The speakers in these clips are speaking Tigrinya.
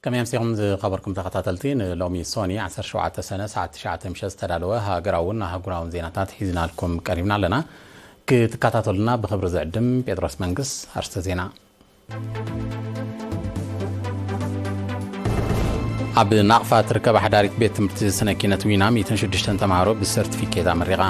ከመይ ኣምሲኹም ዝኸበርኩም ተኸታተልቲ፣ ንሎሚ ሶኒ ዓሰርተ ሸውዓተ ሰነ ሰዓት ትሽዓተ ምሸት ዝተዳለወ ሃገራውን ኣህጉራውን ዜናታት ሒዝናልኩም ቀሪብና ኣለና። ክትከታተሉና ብኽብሪ ዝዕድም ጴጥሮስ መንግስ። ኣርስተ ዜና። ኣብ ናቕፋ ትርከብ ሓዳሪት ቤት ትምህርቲ ስነ ኪነት ዊና ሚእትን ሽዱሽተን ተምሃሮ ብሰርቲፊኬት ኣመሪቓ።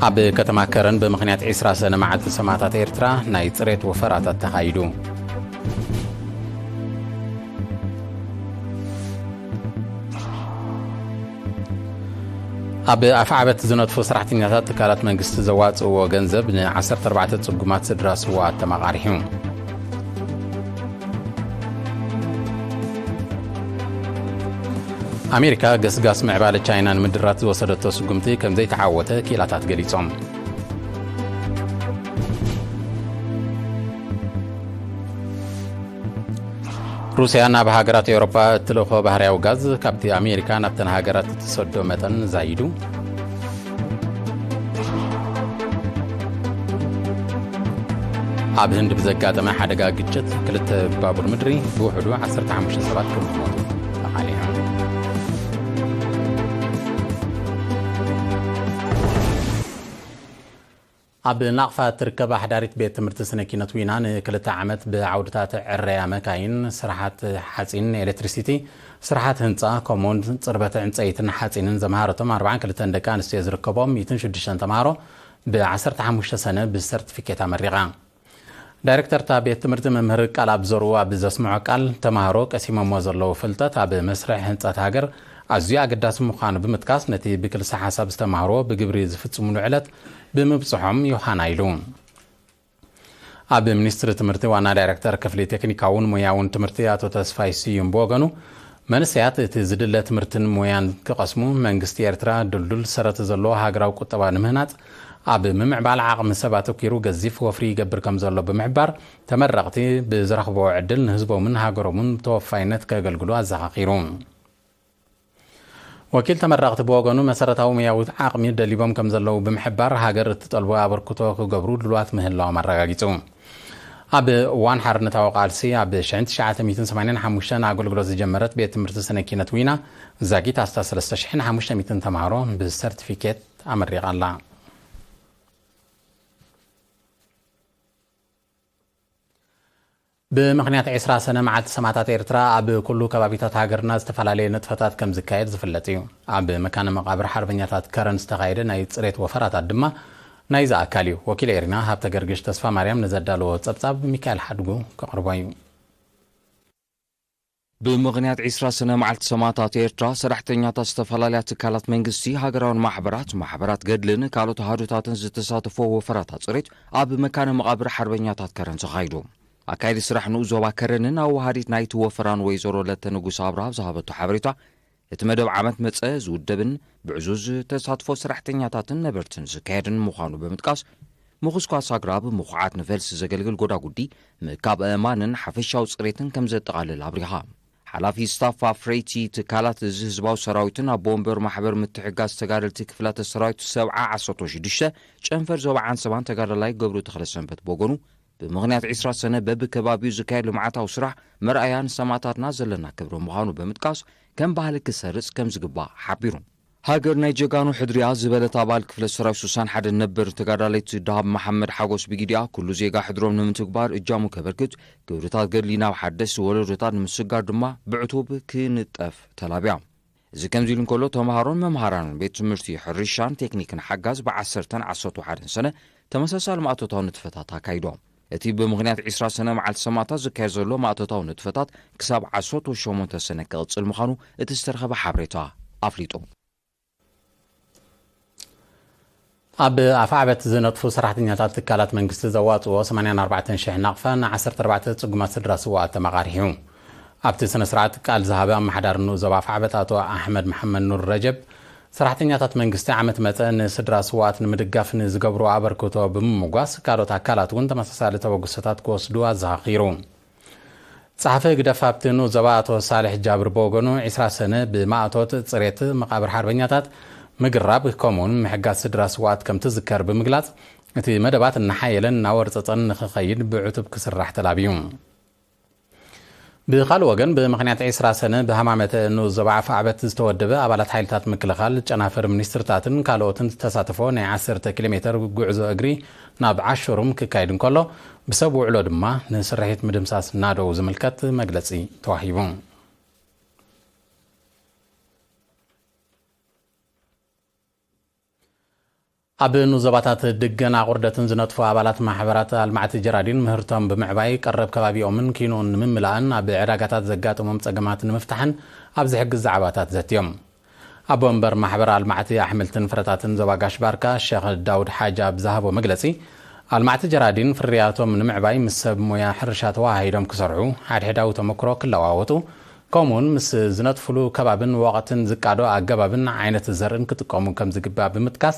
ኣብ ከተማ ከረን ብምኽንያት ዕስራ ሰነ መዓልቲ ሰማእታት ኤርትራ ናይ ጽሬት ወፈራታት ተኻይዱ። ኣብ ኣፍዓበት ዝነጥፉ ሰራሕተኛታት ትካላት መንግስቲ ዘዋጽእዎ ገንዘብ ን ዓሰርተ ኣርባዕተ ጽጉማት ስድራ ስዉኣት ተመቓሪሑ። ኣሜሪካ ገስጋስ ምዕባለ ቻይና ንምድራት ዝወሰደቶ ስጉምቲ ከም ዘይተዓወተ ክኢላታት ገሊጾም። ሩስያ ናብ ሃገራት ኤውሮጳ እትልእኾ ባህርያዊ ጋዝ ካብቲ ኣሜሪካ ናብተን ሃገራት እትሰዶ መጠን ዛይዱ። ኣብ ህንድ ብዘጋጠመ ሓደጋ ግጭት ክልተ ባቡር ምድሪ ብውሕዱ ዓሰርተ ሓሙሽተ ሰባት ከም ዝሞቱ ተቓሊዑ። ኣብ ናቕፋ እትርከብ ኣሕዳሪት ቤት ትምህርቲ ስነ ኪነት ዊና ንክልተ ዓመት ብዓውድታት ዕረያ መካይን፣ ስራሓት ሓፂን፣ ኤሌክትሪሲቲ፣ ስራሓት ህንፃ፣ ከምኡውን ፅርበተ ዕንፀይትን ሓፂንን ዘምሃረቶም ኣርባዓን ክልተን ደቂ ኣንስትዮ ዝርከቦም ሚእትን ሽዱሽተን ተምሃሮ ብ ዓሰርተ ሓሙሽተ ሰነ ብሰርቲፊኬት ኣመሪቓ። ዳይሬክተር እታ ቤት ትምህርቲ መምህር ቃል ኣብ ዘርኡ ኣብ ዘስምዖ ቃል፣ ተምሃሮ ቀሲሞሞ ዘለዉ ፍልጠት ኣብ መስርሕ ህንፀት ሃገር ኣዝዩ ኣገዳሲ ምዃኑ ብምጥቃስ፣ ነቲ ብክልሰ ሓሳብ ዝተምሃርዎ ብግብሪ ዝፍጽሙሉ ዕለት ብምብጽሖም ዮሃና ኢሉ። ኣብ ሚኒስትሪ ትምህርቲ ዋና ዳይሬክተር ክፍሊ ቴክኒካውን ሞያውን ትምህርቲ ኣቶ ተስፋይ ስዩም ብወገኑ፣ መንእሰያት እቲ ዝድለ ትምህርትን ሞያን ክቐስሙ መንግስቲ ኤርትራ ድልዱል ሰረት ዘለዎ ሃገራዊ ቁጠባ ንምህናጽ ኣብ ምምዕባል ዓቕሚ ሰብ ኣተኲሩ ገዚፍ ወፍሪ ይገብር ከም ዘሎ ብምሕባር፣ ተመረቕቲ ብዝረኽብዎ ዕድል ንህዝቦምን ሃገሮምን ብተወፋይነት ከገልግሉ ኣዘኻኺሩ። ወኪል ተመረቕቲ ብወገኑ፣ መሰረታዊ ሙያዊ ዓቕሚ ደሊቦም ከም ዘለዉ ብምሕባር፣ ሃገር እትጠልቦ ኣበርክቶ ክገብሩ ድሉዋት ምህላዎም ኣረጋጊጹ። ኣብ እዋን ሓርነታዊ ቃልሲ ኣብ ሺሕ ትሽዓተ ሚእትን ሰማንያን ሓሙሽተን ኣገልግሎት ዝጀመረት ቤት ትምህርቲ ስነ ኪነት ዊና፣ ዛጊት ኣስታት ሰለስተ ሽሕን ሓሙሽተ ሚእትን ተምሃሮ ብሰርቲፊኬት ኣመሪቓ ኣላ። ብምኽንያት ዕስራ ሰነ መዓልቲ ሰማእታት ኤርትራ፣ ኣብ ኩሉ ከባቢታት ሃገርና ዝተፈላለየ ንጥፈታት ከም ዝካየድ ዝፍለጥ እዩ። ኣብ መካነ መቓብር ሓርበኛታት ከረን ዝተኻየደ ናይ ጽሬት ወፈራታት ድማ ናይዚ ኣካል እዩ። ወኪል ኤሪና ሃብተ ገርግሽ ተስፋ ማርያም ንዘዳለዎ ጸብጻብ ሚካኤል ሓድጉ ከቕርቦ እዩ። ብምኽንያት ዕስራ ሰነ መዓልቲ ሰማእታት ኤርትራ፣ ሰራሕተኛታት ዝተፈላለያ ትካላት መንግስቲ፣ ሃገራውን ማሕበራት፣ ማሕበራት ገድልን ካልኦት ኣሃዱታትን ዝተሳተፎ ወፈራታት ጽሬት ኣብ መካነ መቓብር ሓርበኛታት ከረን ተኻይዱ። ኣካይዲ ስራሕ ንኡስ ዞባ ከረንን ኣወሃዲት ናይቲ ወፈራን ወይዘሮ ለተ ንጉስ ኣብርሃ ዝሃበቶ ሓበሬታ፣ እቲ መደብ ዓመት መጸ ዝውደብን ብዕዙዝ ተሳትፎ ሰራሕተኛታትን ነበርትን ዝካየድን ምዃኑ ብምጥቃስ፣ ምኹስኳስ ኣግራብ፣ ምኹዓት ንፈልሲ ዘገልግል ጎዳጉዲ፣ ምእካብ ኣእማንን ሓፈሻዊ ጽሬትን ከም ዘጠቓልል ኣብሪኻ። ሓላፊ ስታፍ ኣፍረይቲ ትካላት እዚ ህዝባዊ ሰራዊትን ኣቦ ወንበር ማሕበር ምትሕጋዝ ተጋደልቲ ክፍላተ ሰራዊት ሰብዓ ዓሰርተ ሽዱሽተ ጨንፈር ዞባ ዓንሰባን ተጋዳላይ ገብሩ ተኽለሰንበት ብወገኑ፣ ብምኽንያት ዕስራ ሰነ በብከባቢኡ ዝካየድ ልምዓታዊ ስራሕ መርኣያ ንሰማእታትና ዘለና ክብሪ ምዃኑ ብምጥቃስ፣ ከም ባህሊ ክሰርጽ ከም ዝግባእ ሓቢሩ። ሃገር ናይ ጀጋኑ ሕድሪያ ዝበለት ኣባል ክፍለ ሰራዊት ስሳን ሓደን ነበር ተጋዳለይቲ ደሃብ መሓመድ ሓጎስ ብጊዲኣ፣ ኩሉ ዜጋ ሕድሮም ንምትግባር እጃሙ ከበርክት፣ ግብርታት ገድሊ ናብ ሓደስቲ ወለዶታት ንምስጋር ድማ ብዕቱብ ክንጠፍ ተላብያ። እዚ ከምዚ ኢሉ እንከሎ፣ ተምሃሮን መምሃራንን ቤት ትምህርቲ ሕርሻን ቴክኒክን ሓጋዝ ብዓሰርተን ዓሰርተ ሓደን ሰነ ተመሳሳሊ ማእቶታዊ ንጥፈታት ኣካይዶም። እቲ ብምኽንያት ዕስራ ሰነ መዓልቲ ሰማእታት ዝካየድ ዘሎ ማእቶታዊ ንጥፈታት ክሳብ ዓሰርተ ሸሞንተ ሰነ ክቕጽል ምዃኑ እቲ ዝተረኸበ ሓበሬታ ኣፍሊጡ። ኣብ ኣፍዓበት ዝነጥፉ ሰራሕተኛታት ትካላት መንግስቲ ዘዋጽእዎ ሰማንያን ኣርባዕተን ሽሕ ናቕፋ ንዓሰርተ ኣርባዕተ ጽጉማት ስድራ ስዉኣት ተመቓሪሑ። ኣብቲ ስነ ስርዓት ቃል ዝሃበ ኣመሓዳሪ ንኡስ ዞባ ኣፍዓበት ኣቶ ኣሕመድ መሓመድ ኑር ረጀብ፣ ሰራሕተኛታት መንግስቲ ዓመት መጸ ንስድራ ስዉኣት ንምድጋፍ ንዝገብርዎ ኣበርክቶ ብምምጓስ፣ ካልኦት ኣካላት እውን ተመሳሳሊ ተበግሶታት ክወስዱ ኣዘኻኺሩ። ጸሓፊ ህግደፍ ሃብቲ ንኡስ ዞባ ኣቶ ሳልሕ ጃብር ብወገኑ፣ ዕስራ ሰነ ብማእቶት ጽሬት መቓብር ሓርበኛታት፣ ምግራብ፣ ከምኡውን ምሕጋዝ ስድራ ስዉኣት ከም ትዝከር ብምግላጽ፣ እቲ መደባት እናሓየለን እናወርጸጸን ንኽኸይድ ብዕቱብ ክስራሕ ተላብዩ። ብኻልእ ወገን፣ ብምኽንያት ዕስራ ሰነ ብሃማመተ ንኡስ ዞባ ዓፋዕበት ዝተወደበ ኣባላት ሓይልታት ምክልኻል፣ ጨናፍር ሚኒስትርታትን ካልኦትን ዝተሳተፎ ናይ ዓሰርተ ኪሎ ሜተር ጉዕዞ እግሪ ናብ ዓሸሩም ክካየድ እንከሎ፣ ብሰብ ውዕሎ ድማ ንስርሒት ምድምሳስ ናደው ዝምልከት መግለጺ ተዋሂቡ። ኣብ ንኡስ ዞባታት ድገን ኣቑርደትን ዝነጥፉ ኣባላት ማሕበራት ኣልማዕቲ ጀራዲን፣ ምህርቶም ብምዕባይ፣ ቀረብ ከባቢኦምን ኪንኡን ንምምላእን ኣብ ዕዳጋታት ዘጋጥሞም ጸገማት ንምፍታሕን ኣብ ዝሕግዝ ዛዕባታት ዘትዮም። ኣቦ ወንበር ማሕበር ኣልማዕቲ ኣሕምልትን ፍረታትን ዞባ ጋሽ ባርካ፣ ሸኽ ዳውድ ሓጅ፣ ኣብ ዝሃቦ መግለጺ፣ ኣልማዕቲ ጀራዲን ፍርያቶም ንምዕባይ ምስ ሰብ ሞያ ሕርሻ ተወሃሂዶም ክሰርሑ፣ ሓድሕዳዊ ተመክሮ ክለዋወጡ፣ ከምኡውን ምስ ዝነጥፍሉ ከባብን ወቕትን ዝቃዶ ኣገባብን ዓይነት ዘርእን ክጥቀሙ ከም ዝግባእ ብምጥቃስ፣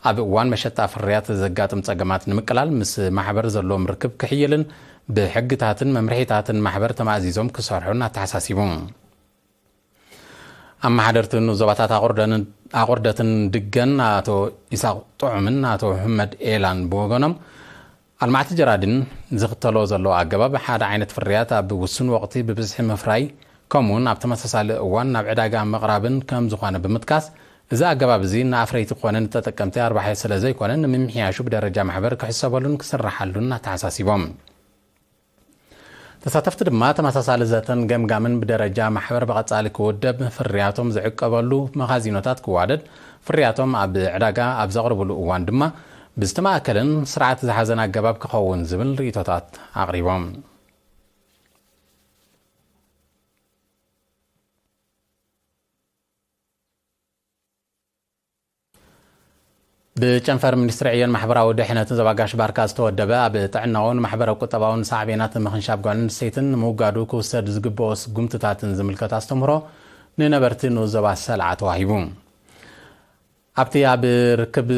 ኣብ እዋን መሸጣ ፍርያት ዘጋጥም ጸገማት ንምቅላል ምስ ማሕበር ዘለዎም ርክብ ክሕይልን ብሕግታትን መምርሒታትን ማሕበር ተማእዚዞም ክሰርሑን ኣተሓሳሲቡ። ኣመሓደርቲ ንኡስ ዞባታት ኣቑርደን-፣ ኣቑርደትን ድገን ኣቶ ኢሳቕ ጥዑምን ኣቶ ሕመድ ኤላን ብወገኖም፣ ኣልማዕቲ ጀራዲን ዝኽተሎ ዘሎ ኣገባብ ሓደ ዓይነት ፍርያት ኣብ ውሱን ወቕቲ ብብዝሒ ምፍራይ፣ ከምኡውን ኣብ ተመሳሳሊ እዋን ናብ ዕዳጋ ምቕራብን ከም ዝኾነ ብምጥቃስ፣ እዚ ኣገባብ እዚ ንኣፍረይቲ ኮነ ንተጠቀምቲ ኣርባሒ ስለ ዘይኮነ፣ ንምምሕያሹ ብደረጃ ማሕበር ክሕሰበሉን ክስራሓሉን ኣተሓሳሲቦም። ተሳተፍቲ ድማ ተመሳሳሊ ዘተን ገምጋምን ብደረጃ ማሕበር ብቐጻሊ ክውደብ፣ ፍርያቶም ዝዕቀበሉ መኻዚኖታት ክዋደድ፣ ፍርያቶም ኣብ ዕዳጋ ኣብ ዘቕርብሉ እዋን ድማ ብዝተማእከለን ስርዓት ዝሓዘን ኣገባብ ክኸውን ዝብል ርእይቶታት ኣቕሪቦም። ብጨንፈር ሚኒስትሪ ዕዮን ማሕበራዊ ድሕነትን ዞባ ጋሽ ባርካ ዝተወደበ፣ ኣብ ጥዕናውን ማሕበረ ቁጠባውን ሳዕቤናት ምኽንሻብ ጓል ኣንስተይትን ንምውጋዱ ክውሰድ ዝግብኦ ስጉምትታትን ዝምልከት ኣስተምህሮ ንነበርቲ ንኡስ ዞባ ሰልዓ ተዋሂቡ። ኣብቲ ኣብ ርክብ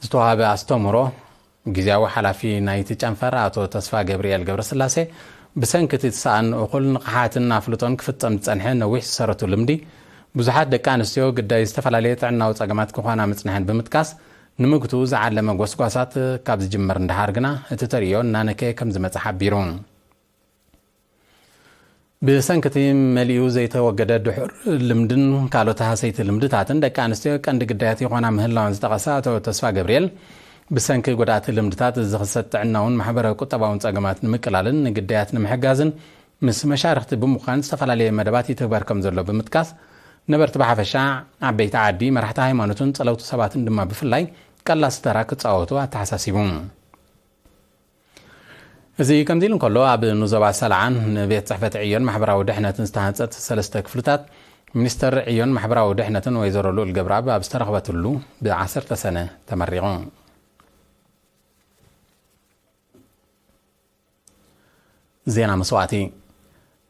ዝተዋሃበ ኣስተምህሮ፣ ግዝያዊ ሓላፊ ናይቲ ጨንፈር ኣቶ ተስፋ ገብርኤል ገብረስላሴ፣ ብሰንኪ እቲ ሰኣን እኹል ንቕሓትን ኣፍልጦን ክፍጸም ዝጸንሐ ነዊሕ ዝሰረቱ ልምዲ፣ ብዙሓት ደቂ ኣንስትዮ ግዳይ ዝተፈላለየ ጥዕናዊ ጸገማት ክኾና ምጽንሐን ብምጥቃስ፣ ንምግቱ ዝዓለመ ጎስጓሳት ካብ ዝጅመር እንደሓር ግና፣ እቲ ተርእዮ እናነከየ ከም ዝመጸ ሓቢሩ። ብሰንኪ እቲ መሊኡ ዘይተወገደ ድሑር ልምድን ካልኦት ሃሰይቲ ልምድታትን ደቂ ኣንስትዮ ቀንዲ ግዳያት ይኾና ምህላወን ዝጠቐሰ ኣቶ ተስፋ ገብርኤል፣ ብሰንኪ ጎዳእቲ ልምድታት ዝኽሰት ጥዕናውን ማሕበራዊ ቁጠባውን ጸገማት ንምቅላልን ንግዳያት ንምሕጋዝን ምስ መሻርኽቲ ብምዃን ዝተፈላለየ መደባት ይትግበር ከም ዘሎ ብምጥቃስ፣ ነበርቲ ብሓፈሻ፣ ዓበይቲ ዓዲ፣ መራሕቲ ሃይማኖትን ጸለውቲ ሰባትን ድማ ብፍላይ ቀላሲ ተራ ክጻወቱ ኣተሓሳሲቡ። እዚ ከምዚ ኢሉ እንከሎ፣ ኣብ ንኡስ ዞባ ሰልዓን ንቤት ጽሕፈት ዕዮን ማሕበራዊ ድሕነትን ዝተሃንጸት ሰለስተ ክፍልታት፣ ሚኒስተር ዕዮን ማሕበራዊ ድሕነትን ወይዘሮ ልኡል ገብረኣብ ኣብ ዝተረኽበትሉ ብዓሰርተ ሰነ ተመሪቑ። ዜና መስዋእቲ።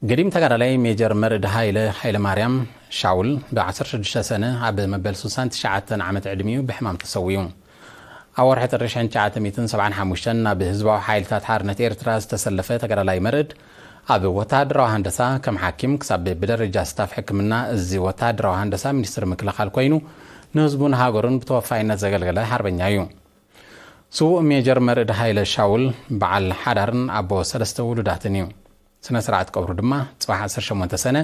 ገዲም ተጋዳላይ ሜጀር መርድ ሃይለ ሃይለ ማርያም ሻውል ብ ዓሰርተ ሽዱሽተ ሰነ ኣብ መበል ሱሳን ትሽዓተን ዓመት ዕድሚኡ ብሕማም ተሰዊኡ። ኣብ ወርሒ ጥሪ ሽሕን ትሽዓተ ሚእትን ሰብዓን ሓሙሽተን ናብ ህዝባዊ ሓይልታት ሓርነት ኤርትራ ዝተሰለፈ ተጋዳላይ መርድ፣ ኣብ ወተሃደራዊ ሃንደሳ ከም ሓኪም ክሳብ ብደረጃ ስታፍ ሕክምና እዚ ወተሃደራዊ ሃንደሳ ሚኒስትሪ ምክልኻል ኮይኑ፣ ንህዝቡን ሃገሩን ብተወፋይነት ዘገልገለ ሓርበኛ እዩ። ስዉእ ሜጀር መርድ ሃይለ ሻውል በዓል ሓዳርን ኣቦ ሰለስተ ውሉዳትን እዩ። ስነ ስርዓት ቀብሩ ድማ ጽባሕ ዓሰርተ ሸሞንተ ሰነ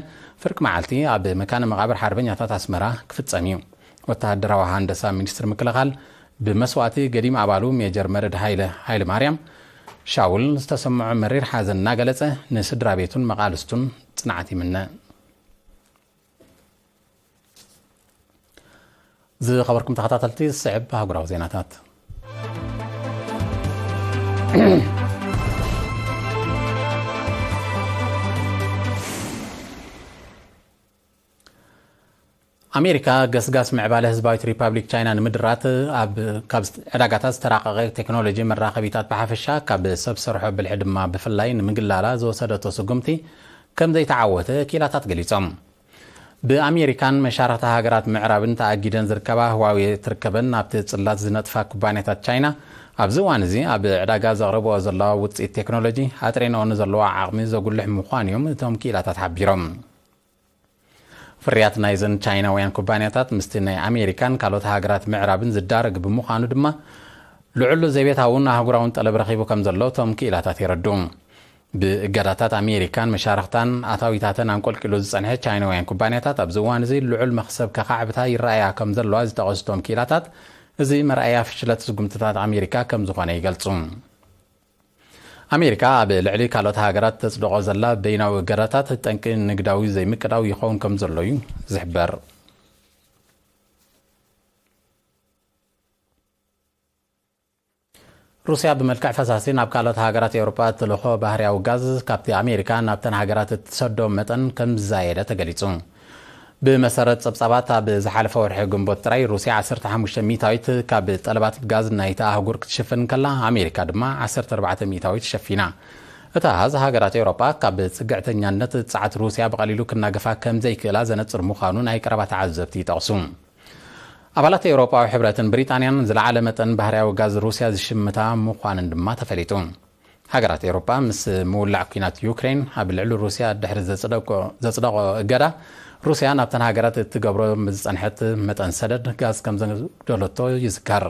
ፍርቂ መዓልቲ ኣብ መካነ መቓብር ሓርበኛታት ኣስመራ ክፍጸም እዩ። ወተሃደራዊ ሃንደሳ ሚኒስትሪ ምክልኻል ብመስዋእቲ ገዲም ኣባሉ ሜጀር መርድ ሃይለ ሃይለ ማርያም ሻውል ዝተሰምዖ መሪር ሓዘን እናገለጸ፣ ንስድራ ቤቱን መቓልስቱን ጽንዓት ይምነ። ዝኸበርኩም ተኸታተልቲ፣ ዝስዕብ ኣህጉራዊ ዜናታት። ኣሜሪካ ገስጋስ ምዕባለ ህዝባዊት ሪፓብሊክ ቻይና ንምድራት፣ ኣብ፣ ካብ ዕዳጋታት ዝተራቐቐ ቴክኖሎጂ መራኸቢታት ብሓፈሻ፣ ካብ ሰብ ሰርሖ ብልሒ ድማ ብፍላይ ንምግላላ ዝወሰደቶ ስጉምቲ ከም ዘይተዓወተ ክኢላታት ገሊጾም። ብኣሜሪካን መሻርኽቲ ሃገራት ምዕራብን ተኣጊደን ዝርከባ ህዋዌ ትርከበን፣ ኣብቲ ጽላት ዝነጥፋ ኩባንያታት ቻይና፣ ኣብዚ እዋን እዚ ኣብ ዕዳጋ ዘቕርብኦ ዘለዋ ውጽኢት ቴክኖሎጂ፣ ኣጥሬንኦ ንዘለዋ ዓቕሚ ዘጉልሕ ምዃኑ እዮም እቶም ክኢላታት ሓቢሮም። ፍርያት ናይዘን ቻይናውያን ኩባንያታት ምስቲ ናይ ኣሜሪካን ካልኦት ሃገራት ምዕራብን ዝዳረግ ብምዃኑ ድማ፣ ልዑል ዘቤታውን ኣህጉራውን ጠለብ ረኺቡ ከም ዘሎ እቶም ክኢላታት የረድኡ። ብእገዳታት ኣሜሪካን መሻርኽታን ኣታዊታተን ኣንቆልቂሉ ዝጸንሐ ቻይናውያን ኩባንያታት ኣብዚ እዋን እዚ ልዑል መኽሰብ ከኻዕብታ ይረኣያ ከም ዘለዋ ዝጠቐሱ እቶም ክኢላታት፣ እዚ መርኣያ ፍሽለት ስጉምትታት ኣሜሪካ ከም ዝኾነ ይገልጹ። ኣሜሪካ ኣብ ልዕሊ ካልኦት ሃገራት ተጽድቖ ዘላ በይናዊ እገዳታት ጠንቂ ንግዳዊ ዘይምቅዳው ይኸውን ከም ዘሎ እዩ ዝሕበር። ሩስያ ብመልክዕ ፈሳሲ ናብ ካልኦት ሃገራት ኤውሮጳ እትልእኾ ባህርያዊ ጋዝ ካብቲ ኣሜሪካ ናብተን ሃገራት እትሰዶ መጠን ከም ዝዛየደ ተገሊጹ። ብመሰረት ጸብጻባት፣ ኣብ ዝሓለፈ ወርሒ ግንቦት ጥራይ ሩስያ ዓሰርተ ሓሙሽተ ሚእታዊት ካብ ጠለባት ጋዝ ናይቲ ኣህጉር ክትሽፍን ከላ፣ ኣሜሪካ ድማ ዓሰርተ ኣርባዕተ ሚእታዊት ሸፊና። እቲ ኣሃዝ ሃገራት ኤውሮጳ ካብ ጽግዕተኛነት ጸዓት ሩስያ ብቐሊሉ ክናገፋ ከም ዘይክእላ ዘነጽር ምዃኑ ናይ ቀረባ ተዓዘብቲ ይጠቕሱ። ኣባላት ኤውሮጳዊ ሕብረትን ብሪጣንያን ዝለዓለ መጠን ባህርያዊ ጋዝ ሩስያ ዝሽምታ ምዃነን ድማ ተፈሊጡ። ሃገራት ኤውሮጳ ምስ ምውላዕ ኲናት ዩክሬን ኣብ ልዕሊ ሩስያ ድሕሪ ዘጽደቆ-፣ ዘጽደቆ እገዳ፣ ሩስያ ናብተን ሃገራት እትገብሮ ዝጸንሐት መጠን ሰደድ ጋዝ ከም ዘጉደለቶ ይዝከር።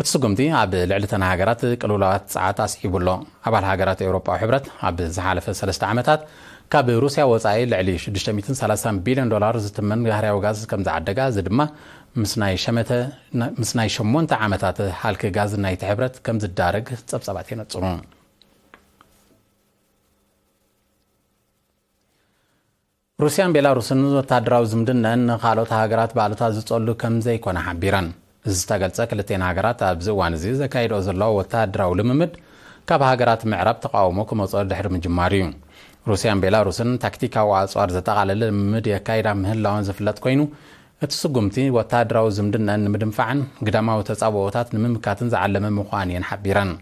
እቲ ስጉምቲ ኣብ ልዕሊ እተን ሃገራት ቅልውላዋት ጸዓት ኣስዒቡ ኣሎ። ኣባል ሃገራት ኤውሮጳዊ ሕብረት ኣብ ዝሓለፈ ሰለስተ ዓመታት ካብ ሩስያ ወጻኢ ልዕሊ ሽዱሽተ ሚእትን ሰላሳን ቢልዮን ዶላር ዝትመን ባህርያዊ ጋዝ ከም ዝዓደጋ፣ እዚ ድማ ምስ ናይ ሸመተ-፣ ምስ ናይ ሸሞንተ ዓመታት ሃልኪ ጋዝ ናይቲ ሕብረት ከም ዝዳረግ ጸብጻባት የነጽሩ። ሩስያን ቤላሩስን ወታደራዊ ዝምድነን ንኻልኦት ሃገራት ባእልታት ዝጸሉ ከም ዘይኮነ ሓቢረን። እዚ ዝተገልጸ፣ ክልቴን ሃገራት ኣብዚ እዋን እዚ ዘካይድኦ ዘለዋ ወታደራዊ ልምምድ ካብ ሃገራት ምዕራብ ተቓውሞ ክመጽኦ ድሕሪ ምጅማሩ እዩ። ሩስያን ቤላሩስን ታክቲካዊ ኣጽዋር ዘጠቓለለ ልምምድ የካይዳ ምህላወን ዝፍለጥ ኮይኑ፣ እቲ ስጉምቲ ወታደራዊ ዝምድነን ንምድንፋዕን ግዳማዊ ተጻብኦታት ንምምካትን ዝዓለመ ምዃኑ እየን ሓቢረን።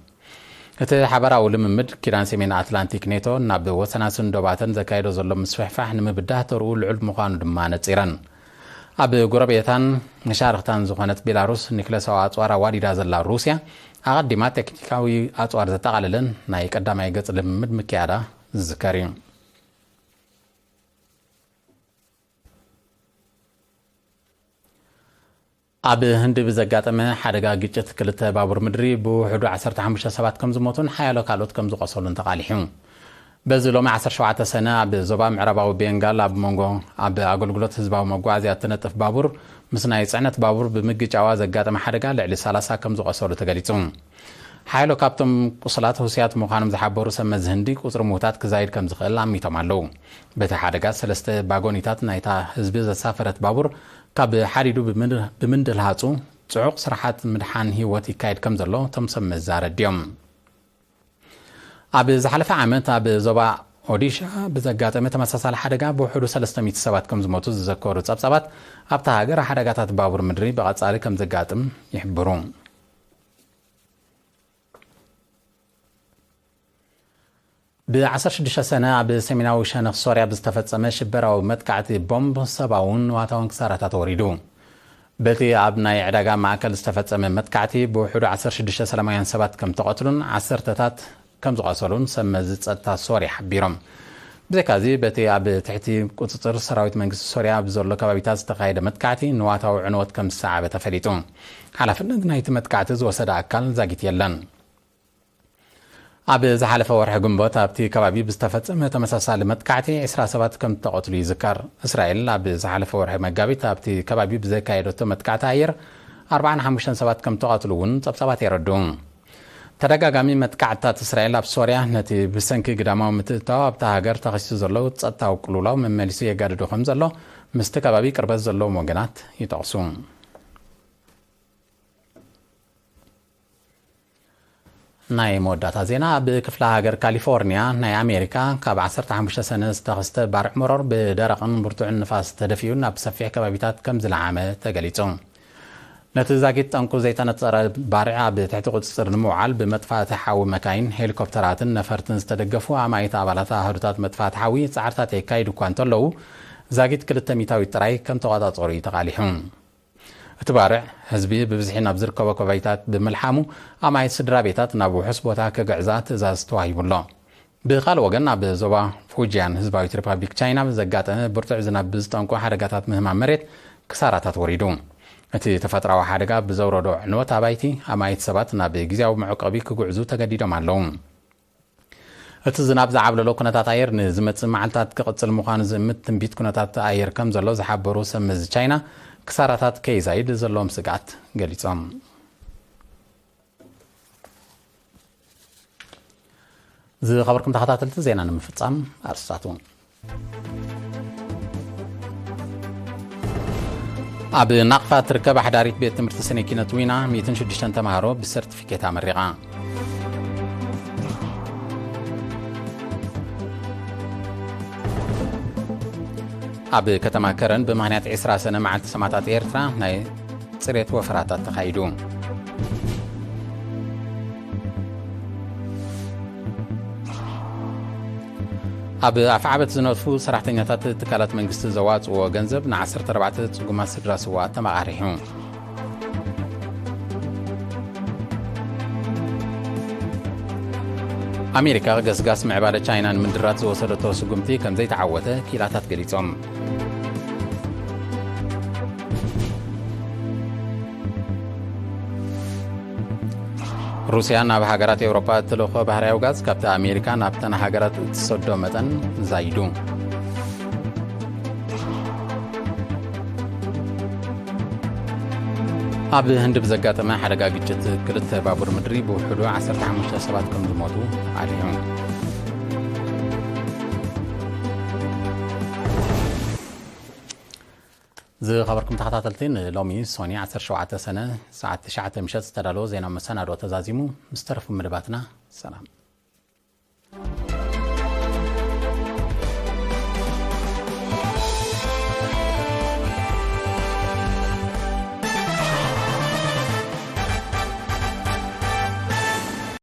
እቲ ሓባራዊ ልምምድ፣ ኪዳን ሰሜን ኣትላንቲክ ኔቶ ናብ ወሰናስን ዶባተን ዘካየዶ ዘሎ ምስፍሕፋሕ ንምብዳህ ተርኡ ልዑል ምዃኑ ድማ ነጺረን። ኣብ ጎረቤታን መሻርኽታን ዝኾነት ቤላሩስ ኒክለሳዊ ኣጽዋር ኣዋዲዳ ዘላ ሩስያ፣ ኣቐዲማ ቴክኒካዊ ኣጽዋር ዘጠቓለለን ናይ ቀዳማይ ገጽ ልምምድ ምክያዳ ዝዝከር እዩ። ኣብ ህንዲ ብዘጋጠመ ሓደጋ ግጭት ክልተ ባቡር ምድሪ ብውሕዱ ዓሰርተ ሓሙሽተ ሰባት ከም ዝሞቱን ሓያሎ ካልኦት ከም ዝቖሰሉን ተቓሊሑ። በዚ ሎሚ ዓሰርተ ሸውዓተ ሰነ ኣብ ዞባ ምዕራባዊ ቤንጋል ኣብ መንጎ ኣብ ኣገልግሎት ህዝባዊ መጓዓዝያ እትነጥፍ ባቡር ምስ ናይ ጽዕነት ባቡር ብምግጫዋ ዘጋጠመ ሓደጋ ልዕሊ ሰላሳ ከም ዝቖሰሉ ተገሊጹ። ሓያሎ ካብቶም ቁስላት ህሱያት ምዃኖም ዝሓበሩ ሰብ መዚ ህንዲ፣ ቁጽሪ ምዉታት ክዛይድ ከም ዝኽእል ኣሚቶም ኣለዉ። በቲ ሓደጋ ሰለስተ ባጎኒታት ናይታ ህዝቢ ዘሳፈረት ባቡር ካብ ሓዲዱ ብምድ-፣ ብምንድልሃጹ ጽዑቕ ስራሓት ምድሓን ህይወት ይካየድ ከም ዘሎ እቶም ሰብ መዚ ኣረድዮም። ኣብ ዝሓለፈ ዓመት ኣብ ዞባ ኦዲሻ ብዘጋጠመ ተመሳሳሊ ሓደጋ ብውሕዱ ሰለስተ ሚእቲ ሰባት ከም ዝሞቱ ዝዘከሩ ጸብጻባት፣ ኣብታ ሃገር ሓደጋታት ባቡር ምድሪ ብቐጻሊ ከም ዘጋጥም ይሕብሩ። ብ ዓሰርተ ሽዱሽተ ሰነ ኣብ ሰሜናዊ ሸነኽ ሶርያ ብዝተፈጸመ ሽበራዊ መጥቃዕቲ ቦምብ ሰብኣውን ንዋታውን ክሳራታት ወሪዱ። በቲ ኣብ ናይ ዕዳጋ ማእከል ዝተፈጸመ መጥቃዕቲ ብውሕዱ ዓሰርተ ሽዱሽተ ሰላማውያን ሰባት ከም ተቐትሉን ዓሰርተታት ከም ዝቖሰሉን ሰብ መዚ ጸጥታ ሶርያ ሓቢሮም። ብዘይካዚ በቲ ኣብ ትሕቲ ቁጽጽር ሰራዊት መንግስቲ ሶርያ ኣብ ዘሎ ከባቢታት ዝተኻየደ መጥቃዕቲ ንዋታዊ ዕንወት ከም ዝሰዓበ ተፈሊጡ። ሓላፍነት ናይቲ መጥቃዕቲ ዝወሰደ ኣካል ዛጊት የለን። ኣብ ዝሓለፈ ወርሒ ግንቦት ኣብቲ ከባቢ ብዝተፈጸመ ተመሳሳሊ መጥቃዕቲ ዕስራ ሰባት ከም ዝተቐትሉ ይዝከር። እስራኤል ኣብ ዝሓለፈ ወርሒ መጋቢት ኣብቲ ከባቢ ብዘካየደቶ መጥቃዕቲ ኣየር ኣርባዓን ሓሙሽተን ሰባት ከም ዝተቐትሉ እውን ጸብጻባት የረድኡ። ተደጋጋሚ መጥቃዕትታት እስራኤል ኣብ ሶርያ ነቲ ብሰንኪ ግዳማዊ ምትእትታው ኣብታ ሃገር ተኸሲቱ ዘሎ ጸጥታዊ ቅልውላው መመሊሱ የጋድዶ ከም ዘሎ ምስቲ ከባቢ ቅርበት ዘለዎም ወገናት ይጠቕሱ። ናይ መወዳእታ ዜና። ኣብ ክፍለ ሃገር ካሊፎርኒያ ናይ ኣሜሪካ፣ ካብ ዓሰርተ ሓሙሽተ ሰነ ዝተኸስተ ባርዕ መሮር ብደረቕን ብርቱዕን ንፋስ ተደፊኡ ናብ ሰፊሕ ከባቢታት ከም ዝለዓመ ተገሊጹ። ነቲ ዛጊት ጠንቁ ዘይተነጸረ ባርዕ ኣብ ትሕቲ ቁጽጽር ንምውዓል ብመጥፋእቲ ሓዊ መካይን፣ ሄሊኮፕተራትን ነፈርትን ዝተደገፉ ኣማኢት ኣባላት ኣሃዱታት መጥፋእቲ ሓዊ ጻዕርታት የካይዱ እኳ እንተለዉ፣ ዛጊት ክልተ ሚእታዊት ጥራይ ከም ተቖጻጸሩ እዩ ተቓሊሑ። እቲ ባርዕ፣ ህዝቢ ብብዝሒ ናብ ዝርከቦ ከባቢታት ብምልሓሙ፣ ኣማኢት ስድራ ቤታት ናብ ውሑስ ቦታ ክግዕዛ ትእዛዝ ተዋሂቡ ኣሎ። ብኻልእ ወገን፣ ኣብ ዞባ ፉጂያን ህዝባዊት ሪፓብሊክ ቻይና ዘጋጠመ ብርቱዕ ዝናብ ብዝጠንቆ ሓደጋታት ምህማም መሬት ክሳራታት ወሪዱ። እቲ ተፈጥራዊ ሓደጋ ብዘውረዶ ዕንወት ኣባይቲ፣ ኣማኢት ሰባት ናብ ግዝያዊ መዕቆቢ ክጉዕዙ ተገዲዶም ኣለዉ። እቲ ዝናብ ዝዓብለሎ ኩነታት ኣየር ንዝመጽእ መዓልታት ክቕጽል ምዃኑ ዝእምት ትንቢት ኩነታት ኣየር ከም ዘሎ ዝሓበሩ ሰብ መዚ ቻይና፣ ክሳራታት ከይዛይድ ዘለዎም ስግኣት ገሊጾም። ዝኸበርኩም ተኸታተልቲ፣ ዜና ንምፍጻም ኣርስታቱ። ኣብ ናቕፋ ትርከብ ኣሕዳሪት ቤት ትምህርቲ ስነ ኪነት ዊና ሚእትን ሽዱሽተን ተምሃሮ ብሰርቲፊኬት ኣመሪቓ። ኣብ ከተማ ከረን ብምኽንያት ዕስራ ሰነ መዓልቲ ሰማእታት ኤርትራ ናይ ጽሬት ወፈራታት ተኻይዱ። ኣብ ኣፍዓበት ዝነጥፉ ሰራሕተኛታት ትካላት መንግስቲ ዘዋጽዎ ገንዘብ ን ዓሰርተ ኣርባዕተ ጽጉማት ስድራ ስዋ ተመቓሪሑ። ኣሜሪካ ገስጋስ ምዕባለ ቻይና ንምድራት ዝወሰደቶ ስጉምቲ ከም ዘይተዓወተ ክኢላታት ገሊጾም። ሩስያ ናብ ሃገራት ኤውሮጳ እትልእኾ ባህርያዊ ጋዝ ካብቲ ኣሜሪካ ናብተን ሃገራት እትሰዶ መጠን ዛይዱ። ኣብ ህንዲ ብዘጋጠመ ሓደጋ ግጭት ክልተ ባቡር ምድሪ ብውሕዱ ዓሰርተ ሓሙሽተ ሰባት ከም ዝሞቱ ኣፍሊጡ። ዝኸበርኩም ተኸታተልቲ፣ ንሎሚ ሶኒ ዓሰርተ ሸውዓተ ሰነ ሰዓት ትሽዓተ ምሸት ዝተዳለወ ዜና መሰናዶ ተዛዚሙ። ምስ ተረፉ መደባትና ሰላም።